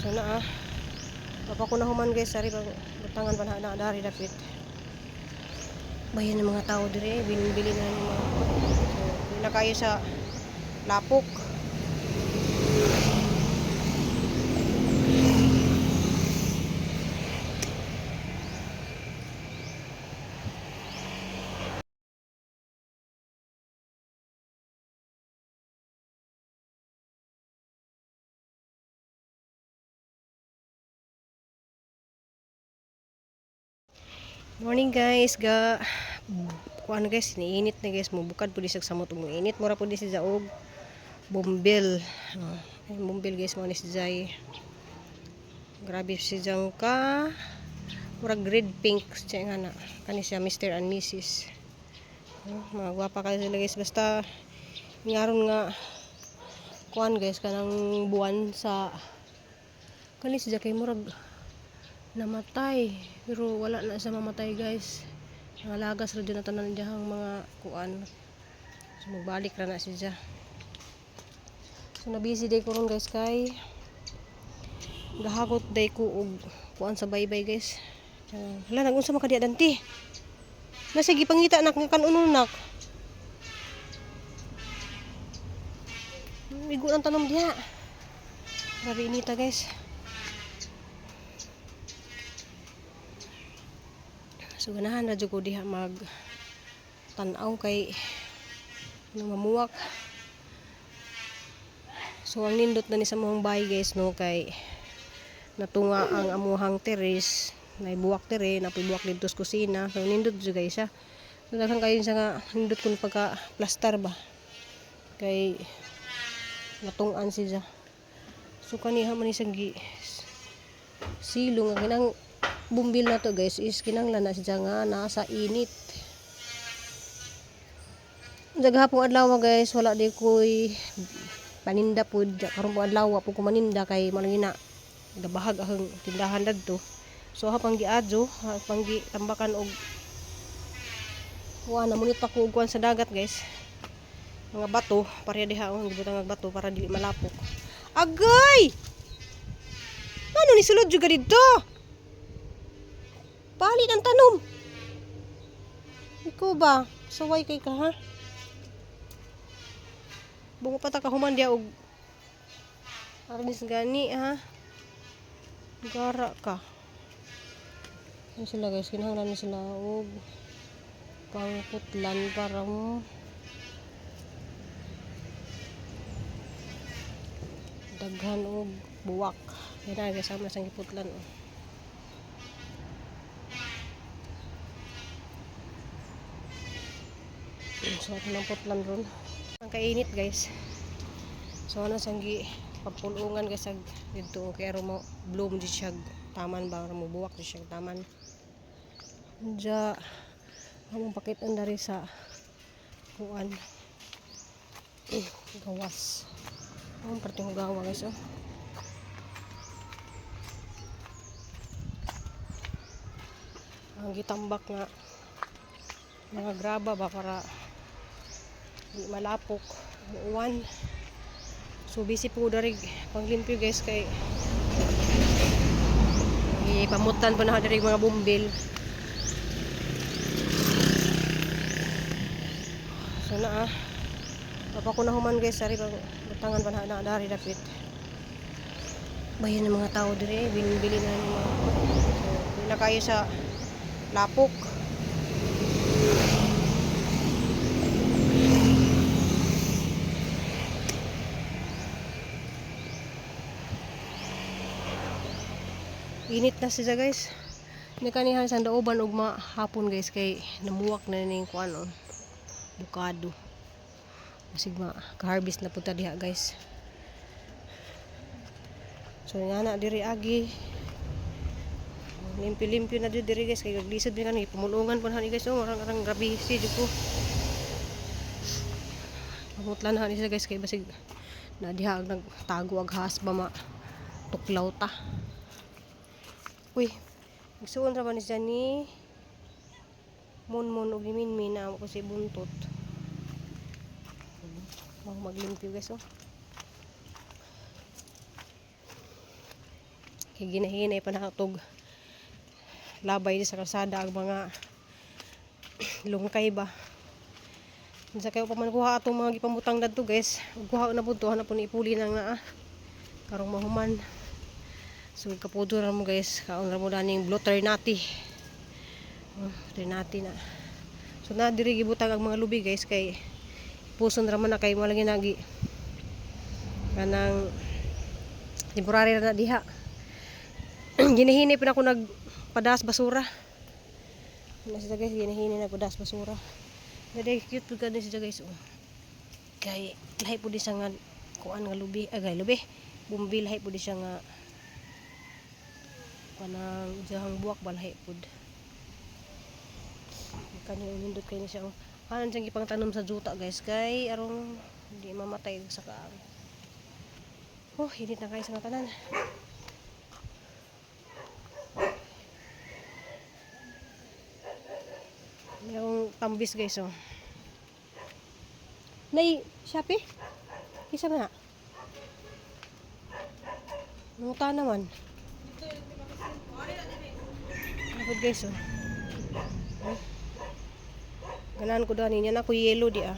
So na ah. Papa ko na human guys, sari bang butangan pa na dari dapit. Bayan ng mga tao dire, binibili na ng mga, so, di na kayo sa lapok. Morning guys, ga kuan guys, niinit na guys, mubukad pud sa samot ug init mura pud si og bombil. Oh, ay bombil guys mo ni si Zay. Grabe si Jang ka. Murag red pink siya nga na. Kani siya Mr. and Mrs. Oh, mga gwapa kayo sila guys, basta ngaron nga kuan guys kanang buwan sa kani si kay murag namatay, pero wala na siya mamatay guys, nangalagas ra jud na tanan diyang mga kuan, so magbalik ra na siya. So na busy day ko ron guys kay gahagot day ko og kuan sa baybay guys. Hala, nagunsa man ka diya, Dante? Nasa gipangita nak nga kanunon nak. Igo ang tanom diha. Grabe inita guys. So ganahan ra jud ko diha mag tan-aw kay ano, mamuwak. So ang nindot na ni sa among bahay guys no, kay natunga ang amuhang terrace, naibuwak dire, napibuwak didto sa kusina. So nindot jud guys siya. So daghan kayo siya nga nindot kun pagka plaster ba. Kay natungan siya. So kaniha man ni siyang gi silong nga kinang bumbil na to guys is kinanglan na siya nga nasa init. Gahapon adlaw guys, wala di ko'y paninda pud. Karon po adlaw po ko maninda kay malagi na gabahag akong tindahan dadto. So hapang giadyo, hapang gitambakan og kuan, namunit pa ko og kuan sa dagat guys. Mga bato, pareha diha ang gibutang og bato para dili malapok. Agay! Ano ni sulod juga didto? Palit ang tanom. Ikaw ba? Saway kay ka ha? Bungo pa ta ka human diya og arnis gani ha. Gara ka. Ano sila guys, kinahanglan na sila og pangputlan para mo daghan og buwak. Kaya na guys, sama sang giputlan oh. So ato nang putlan ron. Ang kainit guys. So ano sang gi pagpulungan guys ag didto kay aron mo bloom di siya taman ba, aron mo buwak di siya taman. Diya among pakitaan dari sa kuan gawas. Among perting gawa guys oh. Ang gitambak nga mga graba ba para di malapok uwan. So busy po dari panglimpyo guys kay ipamutan po na dari mga bumbil. So na ah. Papa ko na human guys, sari bang butangan pa na dari dapit. Bayan ng mga tao dire, binibili na ng mga, so, di na kayo sa lapok. Init na siya guys. Nakanihan sa daoban ug hapon guys kay namuwak na ning kuan oh. Bukado. Basig ma ka-harvest na punta diha guys. So nga na diri agi. Limpyo-limpyo na jud diri guys kay gaglisod mi kani pumulungan pud hani guys oh, arang grabe si jud ko. Pamutlan na hani siya guys kay basig na diha ang nagtago ag has ba ma tuklaw ta. Uy, igsuon ra ba ni siya ni Mon-mon og ni Minmin na ako si buntot. Mau maglimpyo guys oh. Ginahinay pa natog labay di sa kalsada ang mga lungkay ba. Unsa kayo pa man kuha atong mga gipamutang dadto, guys. Ug kuha na pud to, na po ni ipuli nang naa karong mahuman. So kapudo ra mo, guys, kaon ra mo daning blue ternati. Oh, ternati na. So na diri gibutang ang mga lubi, guys, kay puson ra man na kay mo lagi nagi kanang temporary ra na diha. Ginahinay pa na ako nagpadas basura. Ano siya, guys, ginahinay nagpadas basura. Dali cute pud kani siya, guys, oh. Kay lahi pud di siya nga kuan nga lubi, agay lubi. Bumbil, lahi pud di siya nga kanang iyahang buwak ba, lahi pud. Kani nindot kay ni siya, oh. Kanan siyang gipang tanom sa juta, guys, kay arong hindi mamatay sa kaang. Oh, init na kayo sa mga tanan. Yung tambis, guys, oh. Nay, Shopee? Isa ba na? Nanguta naman. Ako, guys, oh. Oh. Ganahan ko dani niya na ko yellow di ah.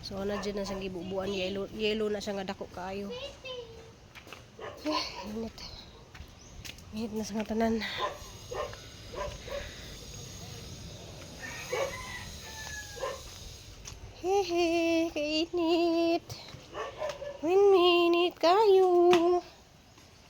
So ana dyan na siyang gibubuan yellow, yellow na siya nga dako kaayo. Eh, init. Init na sa mga tanan. Hehe, kainit. One minute kayo.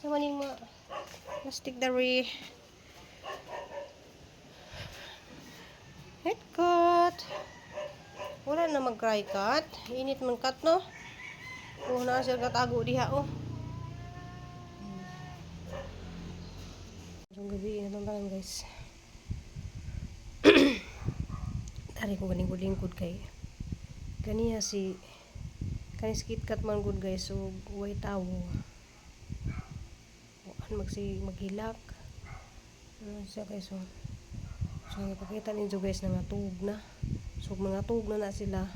Sa maning mga plastic dari. Head cut. Wala na mag-cry cut. Init man cut, no? Oh, naa siya katago diha, oh. Karong gabi na tanan, guys. Dari ko ganing lingkod kay kaniya si kani si KitKat man gud, guys, so way tawo. Kuan magsi maghilak. Ano siya, guys, oh. So ipakita ninyo, guys, na nga tuog na. So mga tuog na na sila.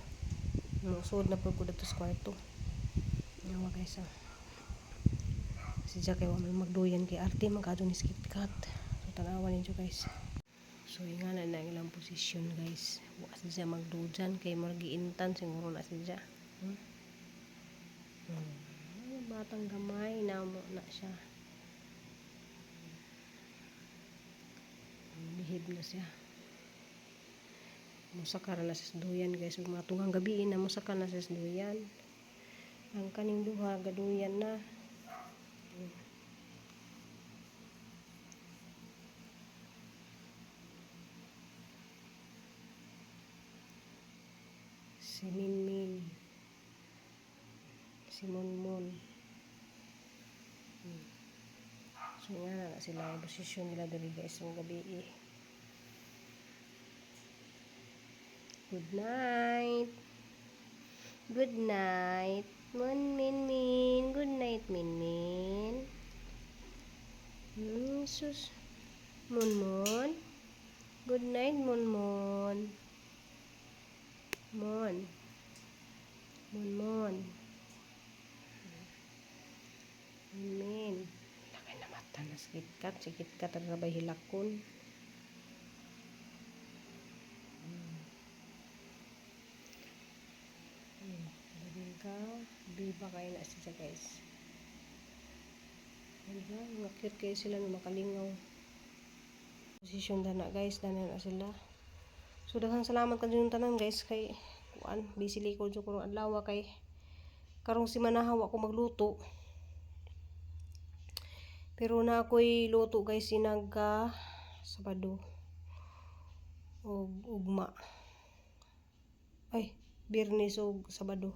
Musod na pud ko dito sa kwarto. Yawa, guys, ah. Si Jack kay wa man magduyan kay arte man kadto ni si KitKat. So tanawa ninyo, guys. So ingana na ang ilang posisyon, guys. Wa siya magdujan kay margiintan siguro na siya. Ay, batang gamay na mo na siya. Lihib na siya. Musaka ra na siya sa duyan, guys. Ug mga tunggang gabi na musaka na siya sa duyan. Ang kaning duha gaduyan na. Si Minmin. Si Monmon. So nga na sila ang posisyon nila diri, guys, ng gabi eh. Good night. Good night. Mon Min Min. Good night, Min Min. Sus. Mon Mon. Good night, Mon Mon. Mon. Mon Mon. Min Min. Laki na mata na si KitKat. Si KitKat ra bay hilakon. Ka biba kayo na siya, guys. Diba? Mga cute kayo sila no makalingaw. Posisyon na, guys, dana na sila. So daghang salamat kanyo tanan, guys, kay kuan busy ko jud karong adlaw kay karong simana wa ko magluto. Pero na ako'y luto, guys, sinaga Sabado og ugma. Ay, Biyernes og Sabado.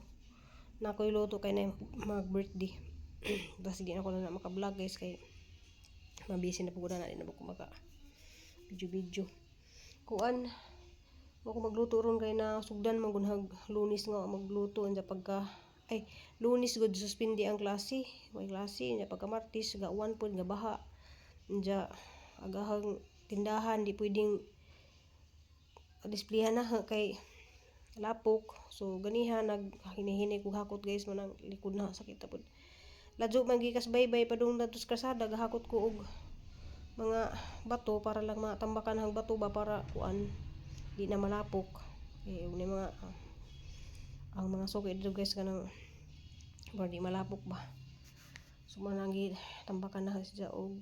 Na ako'y luto kay na mag birthday. Tapos di na ako na maka-vlog, guys, kay mabisi na pud na, di na ko maka video video. Kuan wa ko magluto ron kay na sugdan man gunhag Lunes nga wa magluto anya pagka ay Lunes gud suspindi ang klase, way klase nya. Pagka Martes ga one pod nga baha nya, agahang tindahan di pwedeng displayhan na kay lapok. So ganiha nag hinihini ko hakot, guys, manang likod na sakit pud. Ladyo man gikas baybay padung nato sa kalsada, gahakot ko og mga bato para lang matambakan ang bato ba para kuan, di na malapok. Eh, ug ni mga ang mga suki dito, guys, kanang para di malapok ba. So mao nang tambakan na siya og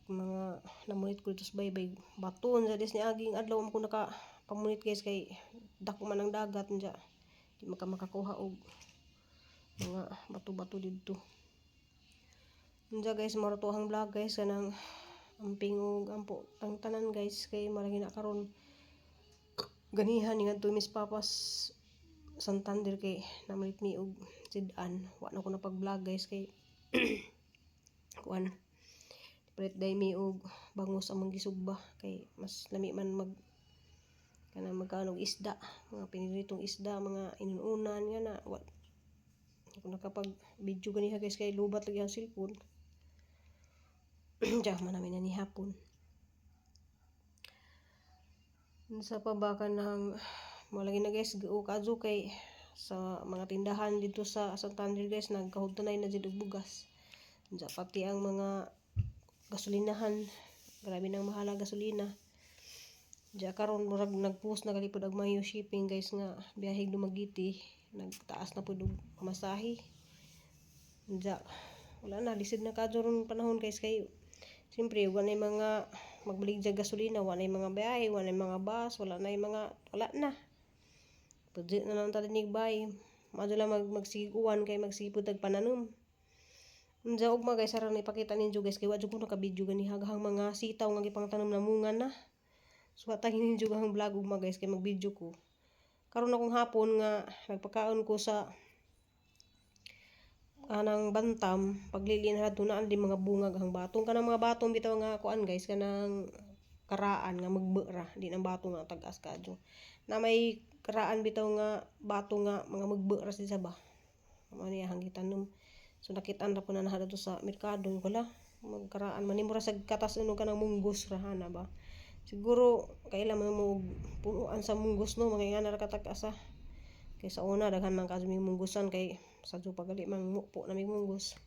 mga namunit ko dito sa baybay, bato unsa des ni aging adlaw mo ko naka pamunit, guys, kay dako man ang dagat unja di maka makakuha og mga bato-bato didto. Unja, guys, mao to ang vlog, guys, kanang amping og ampo tang tanan, guys, kay maragi na karon ganihan ni ngadto mis papas Santander kay namalit mi og sid-an. Wa na ko napag-vlog, guys, kay kuan, palit day mi og bangus among gisugba kay mas lami man mag kanang magkaon og isda, mga piniritong isda, mga inununan nga na. Wa ako nakapag video ganiha, guys, kay lubat lagi ang cellphone. Diya man namin na ni hapon. Unsa pa ba kanang mao lagi na, guys, o kadto kay sa mga tindahan dito sa Santander, guys, nagkahudtanay na jud og bugas. Unsa pati ang mga gasolinahan, grabe nang mahala gasolina. Diya karon murag nagpost na gali pud og Mayo Shipping, guys, nga biyaheg Dumaguete, nagtaas na pud og pamasahe. Unja wala na, lisod na kadto ron panahon, guys, kay siyempre wala na mga magbaligya gasolina, wala na mga biyahe, wala na mga bus, wala na mga wala na. Pwede na lang ta dinig bay. Maadto lang magsigig-uwan kay magsigig tag pananom. Unja ugma, guys, aron ipakita ninyo, guys, kay wa jud ko naka-video gani haghang mga sitaw nga gipangtanom na munga na. So atagin ninyo ang vlog ugma, guys, kay mag-video ko. Karon akong hapon nga nagpakaon ko sa anang bantam, paglili na adto naa di mga bungag ang batong, kanang mga batong bitaw nga kuan, guys, kanang karaan nga magbe ra, di nang bato nga tag-as kadyo na may karaan bitaw nga bato nga mga magbe ra siya ba. Mao niya ang gitanom. So nakitaan ra po na dito sa merkado, wala magkaraan man nimo ra sa katas uno kanang munggos ra hana ba. Siguro kaila man mo og punuan sa munggos, no, mga ingana ra katag-asa kay sa una daghan man kadto mi munggusan kay sa pagali man mupo na mi munggos.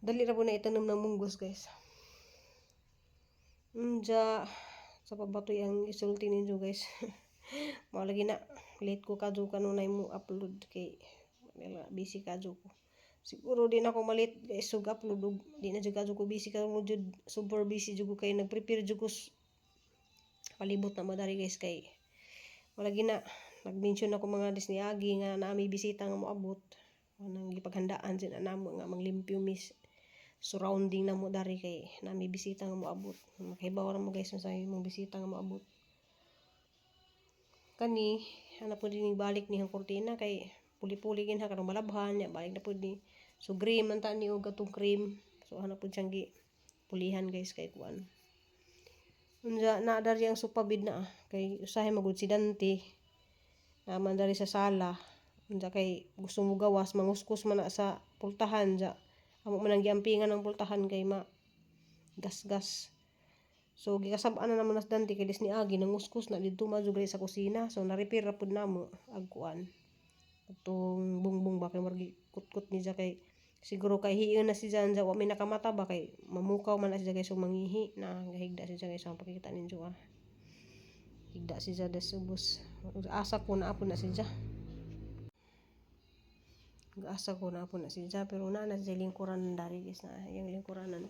Dali ra po na itanom ng munggos, guys. Unja sa pabatoy ang isulti ninyo, guys. Mao lagi na late ko kadto kanunay mo upload kay wala, busy kadto ko. Siguro di na ako malit, guys, ug upload ug di na jud kadto ko busy karon jud, super busy jud ko kay nagprepare jud ko palibot na mo dari, guys, kay wala gina nag-mention ako mga Disney agi nga naami bisita nga moabot. Anang gipaghandaan sin namo nga manglimpyo mis surrounding namo dari kay nami bisita nga moabot. Makahibaw ra mo, guys, sa imong bisita nga moabot. Kani ana po din balik ni ang kurtina kay puli-puli gin ha karong malabhan nya balik na pud ni. So cream man ta ni og atong cream. So ana pud siyang gi pulihan, guys, kay kuan. Unsa na dari ang sofa bed na ah, kay usahay magud si Dante naman dari sa sala. Unsa kay gusto mo gawas, manguskus man na sa pultahan ja. Amo man ang giampingan ng pultahan kay ma gas-gas. So gikasab-an na naman nas Dante kay dis ni agi nanguskus na didto madugay sa kusina. So na-repair ra pud namo ag kuan. Atong bungbong ba kay margi kutkot ni siya kay siguro kay hiyon na si Jan wa mi nakamata ba kay mamukaw man na siya, guys, so mangihi na gahigda siya, guys. So pakita ninyo ah. Higda siya des ubos. Asa ko na apo na siya. Asa ko na apo na siya pero na na siya lingkuran dari, guys, na yung lingkuranan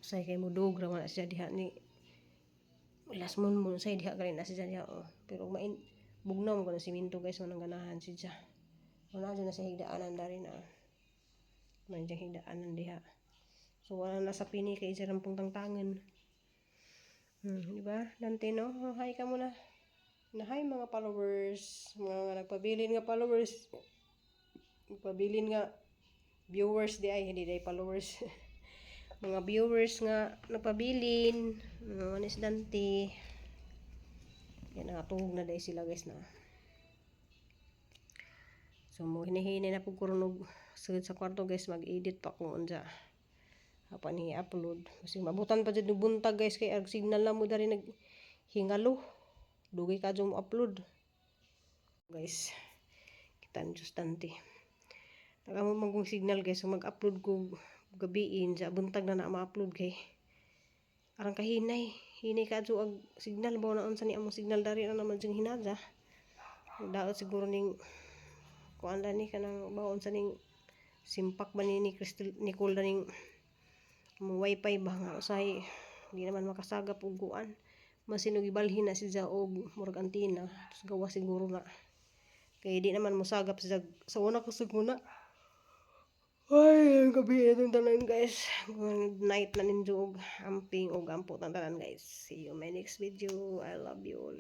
say kay mudug ra man na siya diha ni last month mo say diha gali na siya diha, oh. Pero main bugnaw mo kuno siminto, guys, manang ganahan siya. Wala dyan na sa higdaanan dari na. Man dyan higdaanan diha. So wala na sa pini kay isa pong tangtangan. Di ba? Dante, no? Oh, hi ka muna. Na hi mga followers, mga nagpabilin nga followers. Nagpabilin nga viewers di ay hindi di ay followers. Mga viewers nga nagpabilin, mga ni si Dante. Yan, nakatuhog na dahil sila, guys, na. So mo hinihini na pud ko ron og sugod sa kwarto, guys, mag-edit pa ko unsa apan i-upload. Kasi mabutan pa jud og buntag, guys, kay ag signal na mo dari nag hingalo. Dugay ka mo upload. Guys, kita ni Diyos Dante. Nagamo man kong signal, guys, so mag-upload ko gabiin sa buntag na na ma-upload kay arang kahinay. Hinay ka ag signal ba na unsa ni among signal dari na naman siyang hinada. Daot siguro ning kuan ni kanang ba unsa ning simpak ba ni Crystal Nicole ning mo wifi ba nga usahay di naman makasagap og kuan. Masinog ibalhin na siya og murag antina, tapos gawa siguro na kay di naman mosagap siya sa una ko siguna. Ay, ang gabi itong tanan, guys. Good night na ninyo og amping og ampo tang tanan, guys. See you my next video. I love you all.